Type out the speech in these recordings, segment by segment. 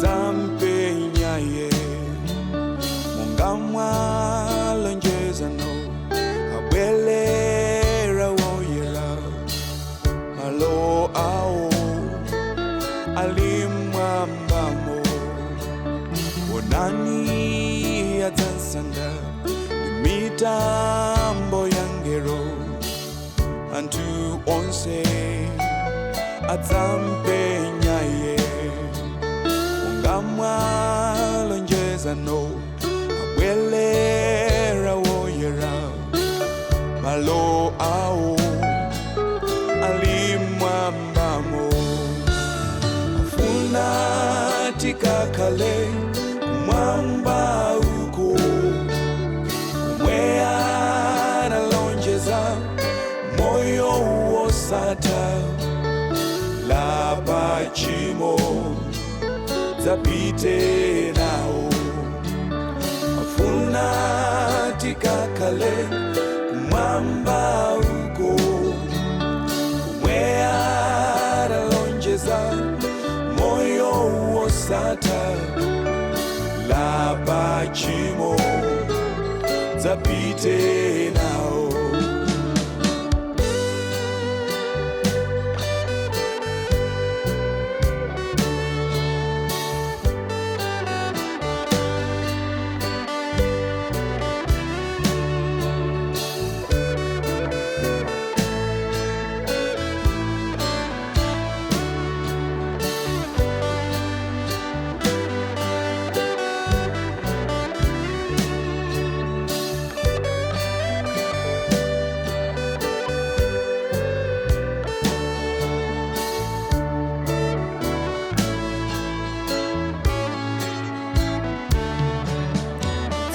Adzampenya ye monga mwalonjezano abwelera woyera malo awo alimwambamo onani adzansanga ndi mitambo ya ngelo anthu onse adzampenya ye monga mwalonjezano abwelera woyera malo awo alimwambamo afuna tikakhale kumwamba uko kumwe analonjeza moyo wosatha lapa tchimo dzapite nawo afuna tikakhale kumwamba uko kumwe analonjeza moyo wosatha lapa tchimo dzapite nawo.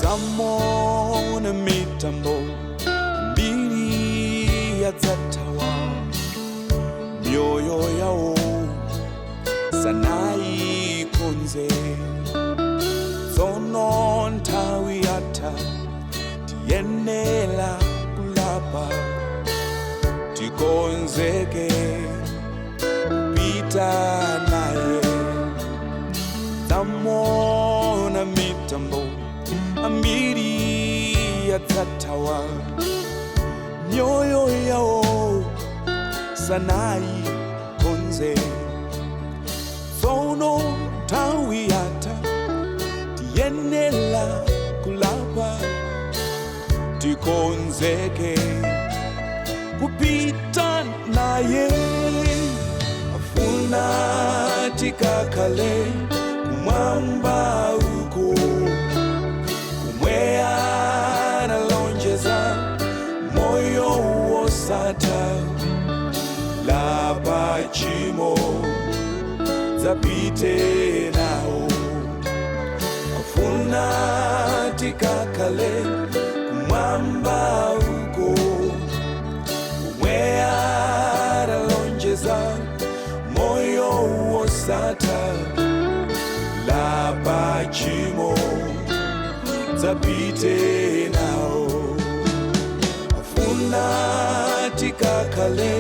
Zamona mitambo mbiri yadzatawa mioyo yawo sanaikonze tsono nthawi yatha tiyenera kulapa tikonzeke kupita naye. Zamona mitambo ambiri yadzatawa mioyo yawo sanaikonze tsono nthawi yatha tiyenera kulapa tikonzeke kupita naye. Afuna tikakhale kumwamba uko kumwe analonjeza moyo wosatha lapa tchimo dzapite nawo afuna tikakhale kumwamba uko kumwe analonjeza moyo wosatha lapa tchimo dzapite nawo. Afuna tikakhale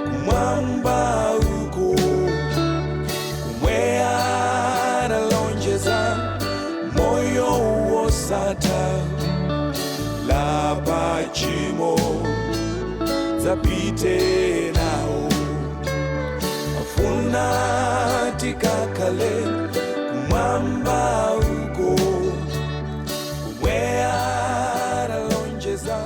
kumwamba uko kumwe analonjeza moyo wosatha lapa tchimo dzapite nawo afuna tikakhale kumwamba uko kumwe analonjeza.